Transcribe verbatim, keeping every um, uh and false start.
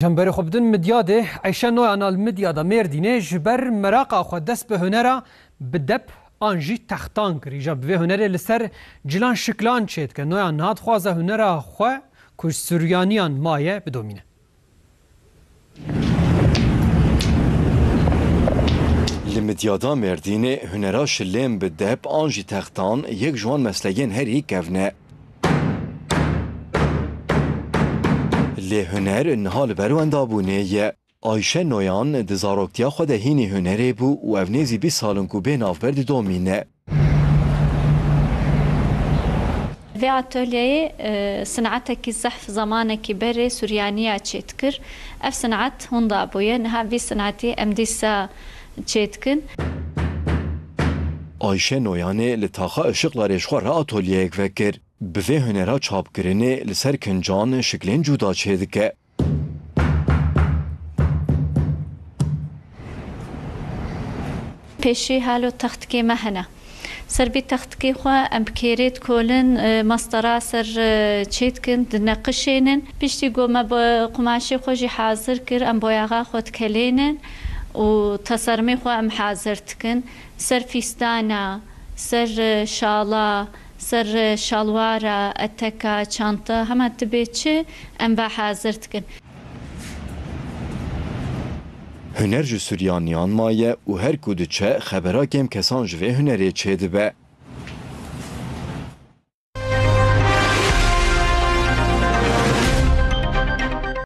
Ji hemberê xwe bidin Midyadê, Eyşe Noyan a li Midyada Mêrdînê ji ber meraqa xwe dest bi hunera bi dep an jî textan kir. Îja bi vê hunerê li ser cilan şiklan çêdike. Noyan niha dixwaze hunera xwe ku ji Suryaniyan maye bidomîne. Li Midyada Mêrdînê hunera şilên bi dep an jî textan yek ji wan meslegên herî kevn e. Lê huner niha li ber wendabûnê ye. Ayşe Noyan di zaroktiya xwe de hînî hunerê bû û ev nêzî bîst sal in ku bê navber didomîne. Vê atolyeyê, e, sinetekî zehf zemanekî berê Suryaniya çêdikir. Ev sinet hûnda bûye. Niha vî sinetî em dîsa çêdikin. Ayşe Noyanê li taxa Işıklarê ji xwe re atolyeyek vekir. Bi vê hunera çapkirinê li ser kincan şiklên cuda çêdike. Pêşî halo textikê me hene. Ser vî textikê xwe em bi kêrê dikolin, e, mastera ser, e, çêdikin, dineqişênin. Piştî ku me bi qumaşê xwe jî hazir kir, em boyaxa xwe dikelênin û tesermê xwe em hazir dikin. Ser fîstana, ser, e, şala, ser, e, şalwara, eteka, çanta, hema tibê çi em ve hazir dikin. Huner ji Suryaniyan maye û her ku diçe xebera kêm kesan ji vê hunerê çêdibe.